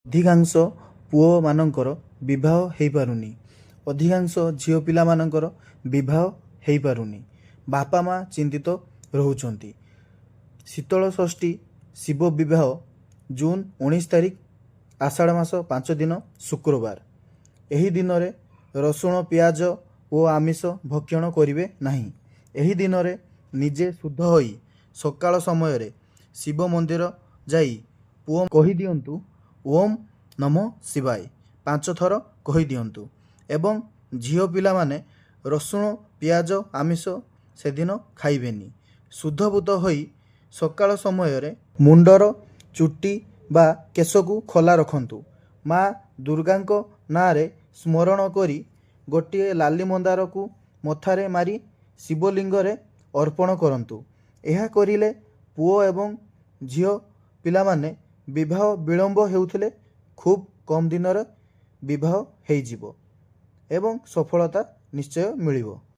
ଅଧିକାଂଶ ପୁଅମାନଙ୍କର ବିବାହ ହେଇପାରୁନି, ଅଧିକାଂଶ ଝିଅ ପିଲାମାନଙ୍କର ବିବାହ ହେଇପାରୁନି, ବାପା ମା ଚିନ୍ତିତ ରହୁଛନ୍ତି। ଶୀତଳ ଷଷ୍ଠୀ ଶିବ ବିବାହ ଜୁନ୍ 19 ତାରିଖ, ଆଷାଢ଼ ମାସ 5 ଦିନ, ଶୁକ୍ରବାର। ଏହି ଦିନରେ ରସୁଣ, ପିଆଜ ଓ ଆମିଷ ଭକ୍ଷଣ କରିବେ ନାହିଁ। ଏହି ଦିନରେ ନିଜେ ଶୁଦ୍ଧ ହୋଇ ସକାଳ ସମୟରେ ଶିବ ମନ୍ଦିର ଯାଇ ପୁଅ କହିଦିଅନ୍ତୁ, ଓମ୍ ନମଃ ଶିବାୟ 5 ଥର କହିଦିଅନ୍ତୁ ଏବଂ ଝିଅ ପିଲାମାନେ ରସୁଣ, ପିଆଜ, ଆମିଷ ସେଦିନ ଖାଇବେନି। ଶୁଦ୍ଧପୂତ ହୋଇ ସକାଳ ସମୟରେ ମୁଣ୍ଡର ଚୁଟି ବା କେଶକୁ ଖୋଲା ରଖନ୍ତୁ। ମା ଦୁର୍ଗାଙ୍କ ନାଁରେ ସ୍ମରଣ କରି ଗୋଟିଏ ଲାଲି ମନ୍ଦାରକୁ ମଥାରେ ମାରି ଶିବଲିଙ୍ଗରେ ଅର୍ପଣ କରନ୍ତୁ। ଏହା କରିଲେ ପୁଅ ଏବଂ ଝିଅ ପିଲାମାନେ ବିବାହ ବିଳମ୍ବ ହେଉଥିଲେ ଖୁବ୍ କମ୍ ଦିନରେ ବିବାହ ହେଇଯିବ ଏବଂ ସଫଳତା ନିଶ୍ଚୟ ମିଳିବ।